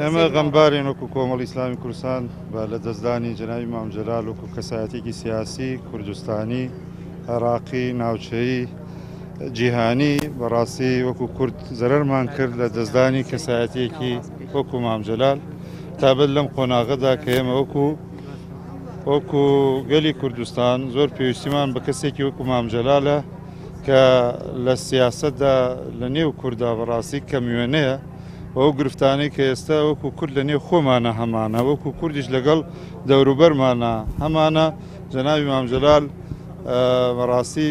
ئێمە غەمبارین وەکو کۆمەڵی ئیسلامی کوردستان بە لەدەستدانی جەنابی مام جەلال وەکو کەسایەتێکی سیاسی کوردستانی، عێراقی، ناوچەیی، جیهانی. بەڕاستی وەکو کورد زەرەرمان کرد لە دەستدانی کەسایەتێکی وەکو مام جەلال، تابەت لەم قۆناغەدا کە ئێمە وەکو گەلی کوردستان زۆر پێویستیمان بە کەسێکی وەکو مام جەلالە کە لە سیاسەتدا لە نێو کووردا بەڕاستی کەموێنەیە. ئەو گرفتانەی کە ئێستا وەکو کورد لە نێو خۆمانە هەمانە، وەکو کوردیش لەگەڵ دەوروبەرمانە هەمانە، جەنابی مام جەلال بەڕاستی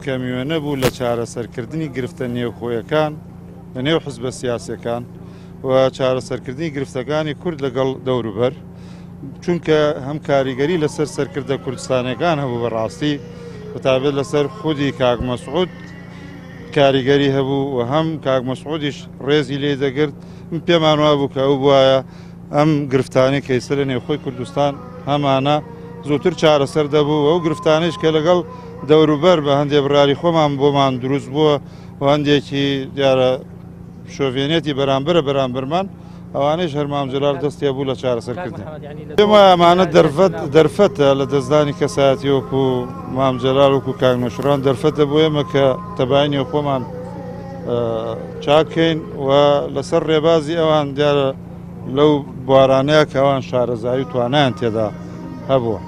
کەموێنە بوو لە چارەسەرکردنی گرفتە نێوخۆیەکان لە نێو حزبە سیاسەکان و چارەسەرکردنی گرفتەکانی کورد لەگەڵ دەوروبەر، چونکە هەم کاریگەری لەسەر سەرکردە کوردستانەکان هەبوو بەڕاستی، بەتایبەت لەسەر خودی کاک مەسعود کاریگەری هەبوو و هەم کاک مەسعودیش ڕێزی لێ دەگرت. من پێمان وابوو کە ئەو بواە ئەم گرفتانەی کە ئێستا لە نێوخۆی کوردستان هەمانە زووتر چارەسەر دەبوو، ئەو گرفتانیش کە لەگەڵ دەوروبەر بە هەندێ بڕیاری خۆمان بۆمان دروست بووە و هەندێکی دیارە شۆڤێنێتی بەرامبەرە بەرامبەرمان، ئەوانەیش هەر مام جەلال دەستی هەبوو لە چارەسەرکردن. پێم وایە ئەمانە دەرفەتە لە دەستدانی کەسایەتی وەکو مام جەلال، وەکو کاک نەوشیروان، دەرفەتە بۆ ئێمە کە تەبایی نێوخۆمان چاکەین و لەسەر ڕێبازی ئەوان، دیارە لەو بوارانەیە کە ئەوان شارەزایی و توانایان تێدا هەبووە.